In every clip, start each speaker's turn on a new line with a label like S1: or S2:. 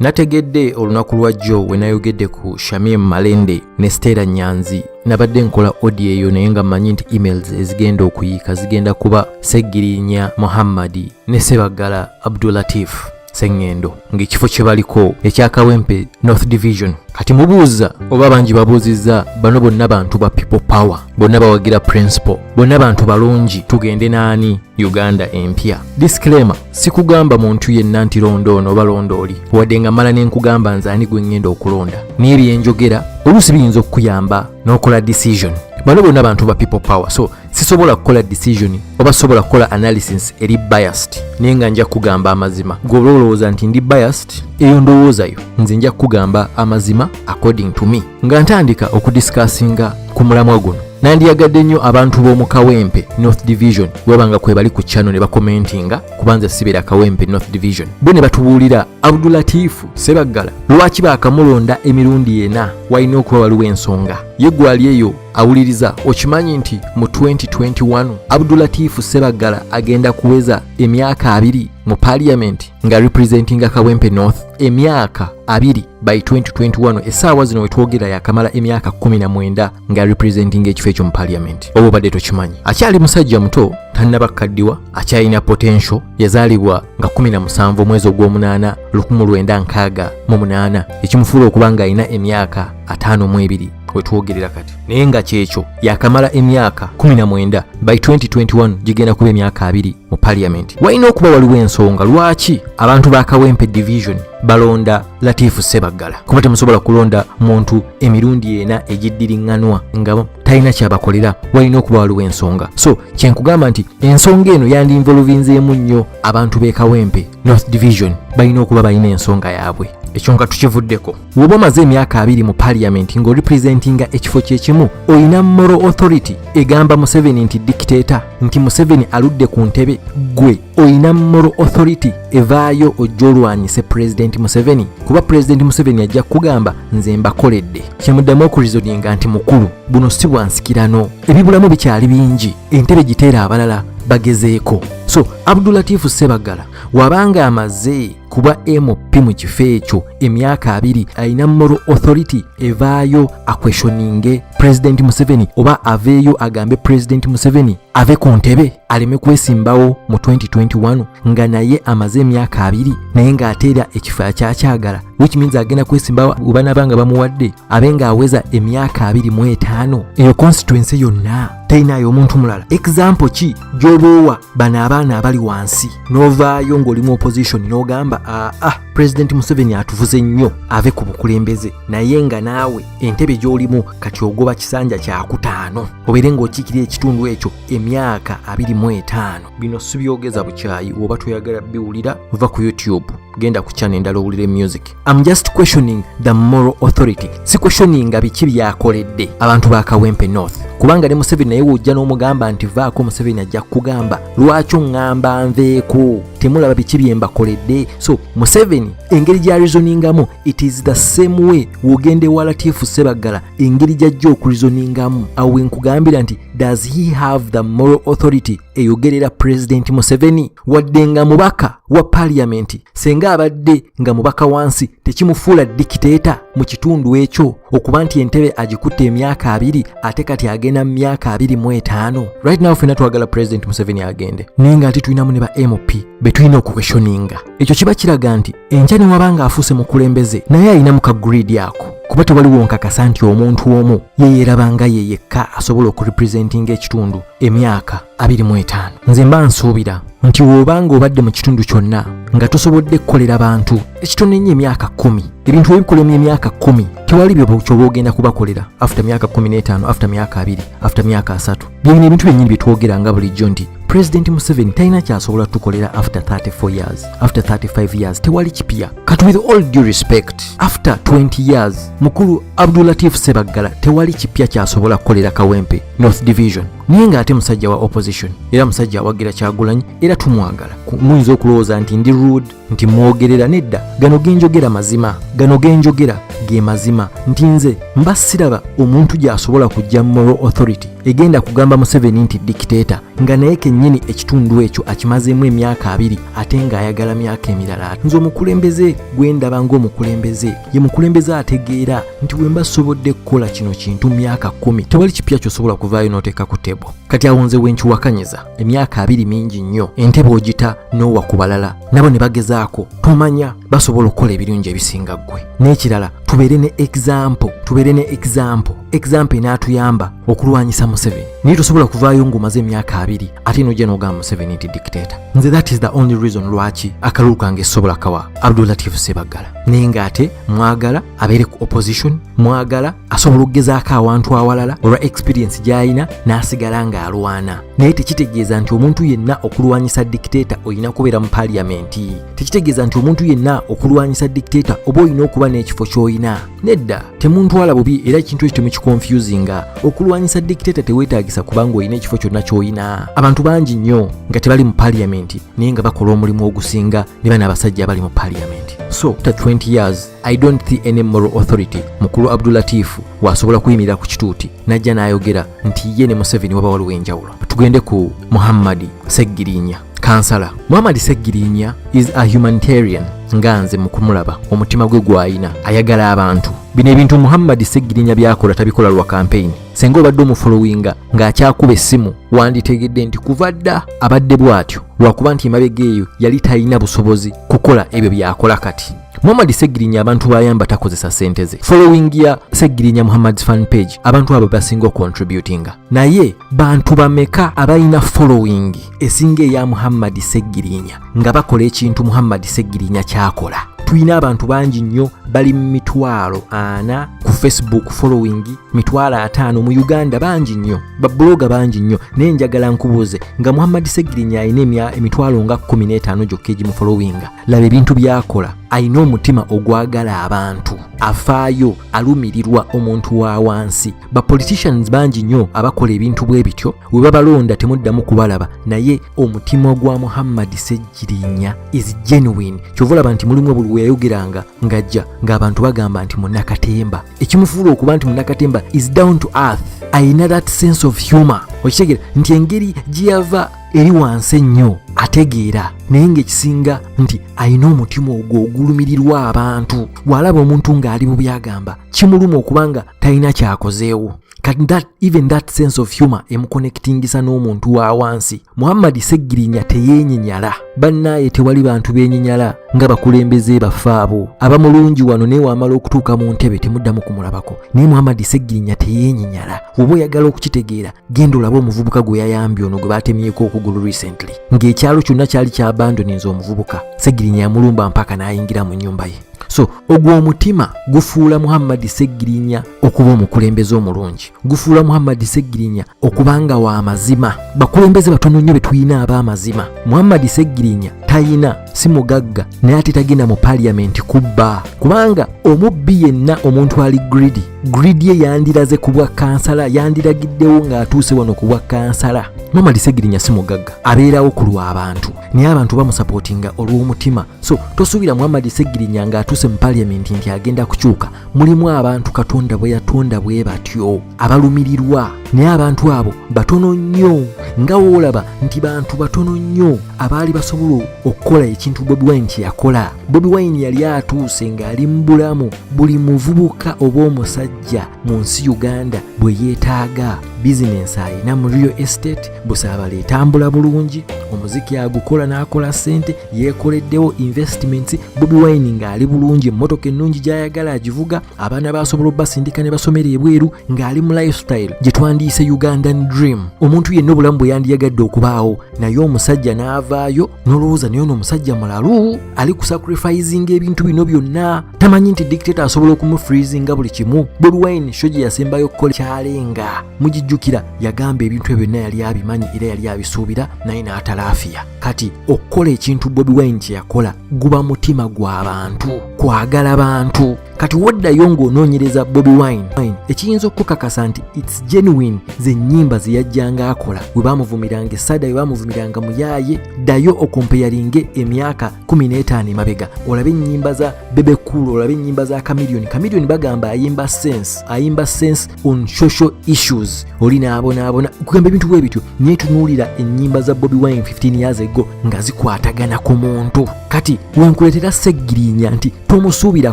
S1: Nategedde olunaku lwa jjo we nayogedde ku Shamim Malende ne Stella Nyanzi. Nabadde nkola audio eyo, naye nga mmanyi nti emails ezigenda okuyiika zigenda kuba Segirinya Muhammadi ne Sebaggala Abdulatif Sengendo, ng'ekifo kye baliko ekya Kawempe North Division. Kati mubuuza oba bangi babuuzizza, bano bonna bantu ba People Power, bonna bawagira principle, bonna bantu balungi, tugende naani Uganda empya? Disclaimer, sikugamba muntu yenna nti londa ono oba londa oli, wadde nga mala ne nkugamba nze ani gwe ŋŋenda okulonda, naye byenjogera oluusi biyinza okukuyamba n'okola decision. Bano bonna bantu ba People Power, so sisobola kukola decision oba sobola kukola analysis eri biased, naye nga nja kugamba amazima. Gwe oba olowooza nti ndi biased, eyo ndowoozayo. Nze nja kugamba amazima according to me. Nga ntandika okudiscussinga ku mulamwa guno, nandiyagadde nnyo abantu b'omu Kawempe North Division webanga kwe bali ku channel ne bacommentinga, kubanza sibeera Kawempe North Division, bo ne batubuulira Abdulatifu Sebaggala lwaki baakamulonda emirundi ena. Walina okuba waliwo ensonga. Ye gwali eyo awuliriza, okimanyi nti mu 2021 Abdulatifu Sebaggala agenda kuweza emyaka 20 mu parliament nga representinga Kawempe North? Emyaka 20 by 2021. Essaawa zino wetwogera yakamala emyaka 19 nga representinga ekifo ekyo mu parliament. Oba obadde tokimanyi, akyali musajja muto, tannaba kukaddiwa, akyalina potential. Yazaalibwa nga 17 omwezi ogw'omunaana 1968, ekimufuula okuba nga alina emyaka 52 wetwogerera kati, naye nga kyekyo yakamala emyaka 19. By 2021 gigenda kuba emyaka 20 mu parliament. Walina okuba waliwo ensonga lwaki abantu ba Kawempe Division balonda Latifu Sebaggala, kuba temusobola kulonda muntu emirundi ena egiddiriŋŋanwa nga talina kyabakolera. Walina okuba waliwo ensonga. So kyenkugamba nti ensonga eno yandinvolvinzeemu nnyo abantu b'e Kawempe North Division. Balina okuba balina ensonga yaabwe. Ekyo nga tukivuddeko, woba omaze emyaka 20 mu parliament ng'orepresentinga ekifo kyekimu, olina moral authority egamba Museveni nti dictator, nti Museveni aludde ku ntebe? Gwe olina moral authority evaayo ojja olwanyise President Museveni? Kuba President Museveni ajja kukugamba, "Nze mbakoledde." Kyemuddamu okureasoninga nti mukulu, buno si bwansikirano, ebibulamu bikyali bingi, entebe giteera abalala bagezeeko. So Abdulatifu Sebaggala wabanga amaze kuba MP mu kifo ekyo emyaka 20, alina moral authority evaayo aquestioninge President Museveni, oba aveeyo agambe President Museveni ave ku ntebe aleme kwesimbawo mu 2021, nga naye amaze emyaka 20, naye ng'ate era ekifo akyakyagala, which means agenda kwesimbawo webanaba nga bamuwadde, abe ng'aweza emyaka 25? Eyo constituency yonna terinayo omuntu mulala? Example ki gy'oba owa bano abaana abali wansi, n'ovaayo ng'oli mu opposition n'ogamba, "Aa, President Museveni atuvuze nnyo, ave ku bukulembeze," naye nga naawe entebe gy'olimu kati ogoba kisanja kyakutaano, obeere ng'okiikirira ekitundu ekyo emyaka 25? Bino sibyogeza bukyayi. Oba toyagala biwulira, va ku YouTube, genda ku channel endala owulire music. I'm just questioning the moral authority, si questioninga biki byakoledde abantu ba Kawempe North, kubanga ne Museveni naye wojja n'omugamba nti vaako, Museveni ajja kukugamba, "Lwaki oŋŋamba nveeko? Temulaba biki bye mbakoledde?" So Museveni engeri gy'areasoningamu, it is the same way wogende wa Latifu Sebaggala, engeri gy'ajja okureasoningamu. Awo wenkugambira nti does he have the moral authority eyogerera President Museveni? Wadde nga mubaka wa paliamenti, senga abadde nga mubaka wansi, tekimufuula dictator mu kitundu ekyo okuba nti entebe agikutte emyaka 20, ate kati agenda mu myaka 25. Right now fena twagala President Museveni agende, naye nga ate tulinamu ne ba MP be tulina okuquestioninga. Ekyo kiba kiraga nti enkya ne waba nga afuuse mukulembeze, naye alinamu ka greed ako, kuba tewaliwo nkakasa nti omuntu omu yeyeerabanga ye yekka asobola okurepresentinga ekitundu emyaka 25. Nze mba nsuubira nti bw'obanga obadde mu kitundu kyonna nga tosobodde kukolera bantu ekitono ennyo emyaka 10, ebintu ebikolemu emyaka 10, tewali kyoba ogenda kubakolera after myaka 15, after myaka 20, after myaka 30. Byebino ebintu byennyini byetwogera nga bulijjo nti President Museveni talina kyasobola tukolera after 34 years, after 35 years, tewali kipya. Kati with all due respect, after 20 years, mukulu Abdulatif Sebaggala tewali kipya kyasobola kukolera Kawempe North Division, naye ng'ate musajja wa opposition, era musajja awagira Kyagulanyi, era tumwagala. Muyinza okulowooza nti ndi rude, nti mwogerera. Nedda, gano genjogera mazima, gano genjogera ge mazima, nti nze mba siraba omuntu gy'asobola kujja moral authority egenda kugamba Museveni nti dictator, nga naye kennyini ekitundu ekyo akimazeemu emyaka 20 ate ng'ayagala myaka emirala. Nze omukulembeze gwe ndaba ng'omukulembeze ye mukulembeze ategeera nti bwe mba sobolodde kukola kino kintu mu myaka 10, tewali kipya ky'osobola kuvaayo n'oteeka ku table. Kati awo nze wenkiwakanyiza, emyaka 20 mingi nnyo. Entebe ogita n'owa ku balala, nabo ne bagezaako, tomanya basobola okukola ebirungi ebisinga ggwe. N'ekirala, tubeere ne example, tubeere ne example, example enaatuyamba okulwanyisa Museveni. Naye tosobola kuvaayo ng'omaze emyaka 20 ate nojja n'ogamba Museveni nti dictator. Nze that is the only reason lwaki akalulu kange sobola kawa Abdulatif Sebaggala, naye ng'ate mwagala abeere ku opposition, mwagala asobola okugezaako awantu awalala olwa experience gy'alina n'asigala ng'alwana. Naye tekitegeeza nti omuntu yenna okulwanyisa dictator olina kubeera mu paliamenti. Tekitegeeza nti omuntu yenna okulwanyisa dictator oba olina okuba n'ekifo ky'olina. Nedda, temuntwala bubi, era ekintu ekyo temukiconfusinga. Okulwanyisa dictator teweetaagisa kubanga olina ekifo kyonna ky'olina. Abantu bangi nnyo nga tebali mu paliamenti naye nga bakola omulimu ogusinga ne bano abasajja abali mu paliamenti. So after 20 years, I don't see any moral authority mukulu Abdulatifu wasobola kuyimirira ku kituuti najja n'ayogera nti ye ne Museveni waba waliwo enjawulo. Tugende ku Muhammadi Seggirinya, kansala. Muhammad Seggirinya is a humanitarian. Nga nze mu kumulaba, omutima gwe gw'ayina, ayagala abantu. Bino ebintu Muhammad Seggirinya byakola tabikola lwa campaign. Senga obadde omufollowinga ng'akyakuba essimu, wanditegedde nti kuva dda abadde bw'atyo, lwakuba nti emabega eyo yali talina busobozi kukola ebyo by'akola kati. Muhammad Seggirinya abantu bayamba takozesa ssente ze. Following ya Seggirinya Muhammad's fan page, abantu abo basinga ocontributinga. Naye bantu bameka abalina following esinga eya Muhammad Seggirinya nga bakola ekintu Muhammad Seggirinya kyakola? Tulina abantu bangi nnyo, bali mu 400,000 ku Facebook following, 500,000 mu Uganda, bangi nnyo, bablogger bangi nnyo. Naye njagala nkubuuze, nga Muhammad Seggirinya alina emitwalo nga 15 gyokka egimufollowinga, laba ebintu byakola. Alina omutima ogwagala abantu, afaayo, alumirirwa omuntu wa wansi. Bapoliticians bangi nnyo abakola ebintu bwe bityo, we babalonda temuddamu kubalaba. Naye omutima gwa Muhammad Seggirinya is genuine. Kyova olaba nti mulimu buli we yayogeranga ng'ajja ng'abantu bagamba nti munnakatemba. Ekimufuula okuba nti munnakatemba is down to earth, ayina that sense of humor. Okitegeera nti engeri gye yava eri wansi ennyo ategeera, naye ng'ekisinga nti ayina omutima ogwo ogulumirirwa abantu. Bw'alaba omuntu ng'ali bubi, agamba kimuluma okubanga talina kyakozeewo. Kati that, even that sense of humor emuconnectingisa n'omuntu wa wansi. Muhammad Seggirinya teyeenyinyala. Bannaaye, tewali bantu beenyinyala nga bakulembeze baffe abo abamulungi wano, naye wamala okutuuka mu ntebe temuddamu kumulabako. Naye Muhammad Seggirinya teyeenyinyala. Oba oyagala okukitegeera, genda olabe omuvubuka gwe yayambye, ono gwe batemyeko okugulu recently, ng'ekyalo kyonna kyali kyabandoninza omuvubuka. Seggirinya yamulumba mpaka n'ayingira mu nnyumba ye. So ogwo omutima gufuula Muhammadi Seggirinya okuba omukulembeze omulungi, gufuula Muhammadi Seggirinya okuba nga wa mazima. Bakulembeze batono nnyo be tulina ab'amazima. Muhammadi Seggirinya tayina, si mugagga, naye ate tagenda mu paliyamenti kubba, kubanga omubbi yenna, omuntu ali greedy, greed ye yandiraze ku bwa kansala, yandiragiddewo ng'atuuse wano ku bwa kansala. Muhammadi Seggirinya si mugagga, abeerawo ku lw'abantu, naye abantu bamusupportinga olw'omutima. So tosuubira Muhammadi Seggirinya ng'atuuse mu paliyamenti nti agenda kukyuka. Mulimu abantu Katonda bwe yatonda bwe batyo, abalumirirwa, naye abantu abo batono nnyo. Nga woolaba nti bantu batono nnyo abaali basobola okukola ekintu Bobi Wine kye yakola. Bobi Wine yali atuuse ng'ali mu bulamu buli muvubuka oba omusajja mu nsi Uganda bwe yeetaaga. Bizinensi ayina mu real estate, busaabala etambula bulungi, omuziki agukola n'akola ssente, yeekoleddewo investments. Bobi Wine ng'ali bulungi, emmotoka ennungi gy'ayagala agivuga, abaana basobola obbasindika ne basomera ebweru, ng'ali mu lifestyle gye twandiyise Ugandan dream, omuntu yenna obulamu bwe yandiyagadde okubaawo. Naye omusajja n'avaayo n'olowooza, naye ono omusajja mulalu, ali kusacrificinga ebintu bino byonna, tamanyi nti dictator asobola okumufreezinga buli kimu. Bobi Wine show gye yasembayo okukola kyalenga mugijjukira, yagamba ebintu ebyo byonna yali abimanyi era yali abisuubira, naye n'atalaafiya. Kati okukola ekintu Bobi Wine kye yakola guba mutima gw'abantu, kwagala bantu. Kati woddayo ng'onoonyereza Bobi Wine, ekiyinza okukakasa nti it's genuine, ze nnyimba ze yajjanga akola we baamuvumiranga esada, we baamuvumiranga muyaaye. Ddayo okompeyaringe emyaka 15 emabega, olabe ennyimba za Bebe Cool, olabe ennyimba za Chameleone. Chameleone bagamba ayimba sense, ayimba sense on social issues, oli n'abonaabona, kugamba ebintu bwe bityo. Naye tunuulira ennyimba za Bobi Wine 15 years ago nga zikwatagana ku muntu. Kati wenkuleetera Seggirinya nti tomusuubira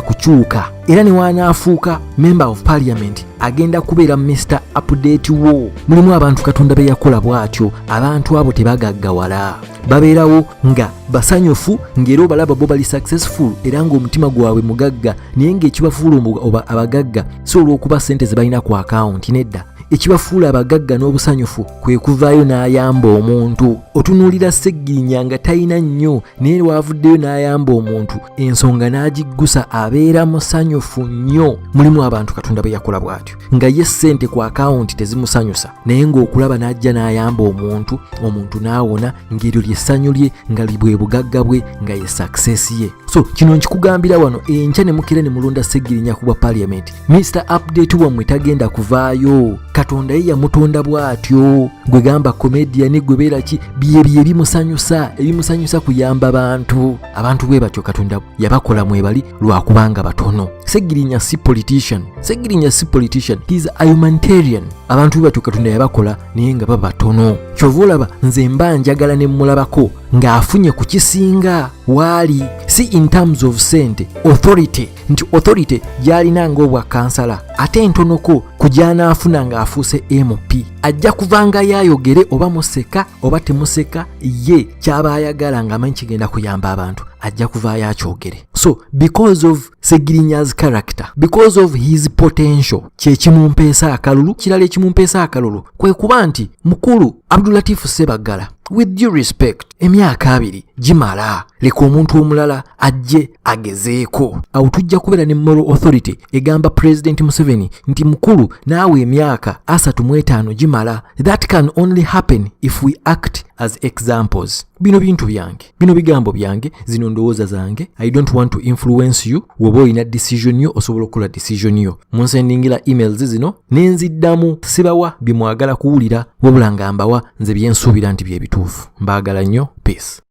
S1: kukyuka, era ne wanaafuuka member of parliament agenda kubeera Mr Update wo. Mulimu abantu Katonda be yakola bw'atyo. Abantu abo tebagaggawala, babeerawo nga basanyufu, ng'era obalaba bo bali successful era ng'omutima gwabwe mugagga, naye ng'ekibafuula abagagga si olw'okuba ssente ze balina ku akawunti, nedda. Ekibafuula abagagga n'obusanyufu kwe kuvaayo n'ayamba omuntu. Otunuulira Seggirinya nga talina nnyo, naye waavuddeyo n'ayamba omuntu, ensonga n'agiggusa, abeera musanyufu nnyo. Mulimu abantu Katonda bwe yakola bw'atyo, nga ye ssente ku akawunti tezimusanyusa, naye ng'okulaba n'ajja n'ayamba omuntu, omuntu n'awona, ng'eryo ly'essanyu lye, nga bwe bugagga bwe, nga ye success ye. So kino nkikugambira wano, enkya ne mukira ne mulonda Seggirinya ku bwa parliament, Mr Update wammwe tagenda kuvaayo. Katonda ye yamutonda bw'atyo. Gwe gamba comedian, gwe beera ki, byebyo ebimusanyusa. Ebimusanyusa kuyamba bantu. Abantu bwe batyo Katonda yabakola mwebali, lwakubanga batono. Seggirinya si politician, Seggirinya si politician, he is a humanitarian. Abantu bwe batyo Katonda yabakola, naye nga baba batono. Kyova olaba nze mba njagala ne mmulabako ng'afunye ku kisinga waali, si in terms of sente, authority, nti authority gy'alina ng'obwa kansala ate entonoko ku gy'anaafuna ng'afuuse MP. Ajja kuvangayo ayogere, oba museka oba temuseka, ye ky'aba ayagala ng'amanyi kigenda kuyamba abantu, ajja kuvaayo akyogere. So because of Segirinya's character, because of his potential, kyekimumpeesa akalulu. Kirala ekimumpeesa akalulu kwe kuba nti mukulu Abdulatifu Sebaggala, with due respect, emyaka 20 gimala, leka omuntu omulala ajje agezeeko. Awo tujja kubeera ne moral authority egamba President Museveni nti mukulu, naawe emyaka 35 gimala. That can only happen if we act as examples. Bino bintu byange, bino bigambo byange, zino ndowooza zange. I don't want to influence you. Woba olina decision yo, osobola okukola decision yo. Munsendingira emails zino nenziddamu. Sibawa bimwagala kuwulira, wabula nga mbawa nze byensuubira nti bye bituufu. Mbaagala nnyo. Peace.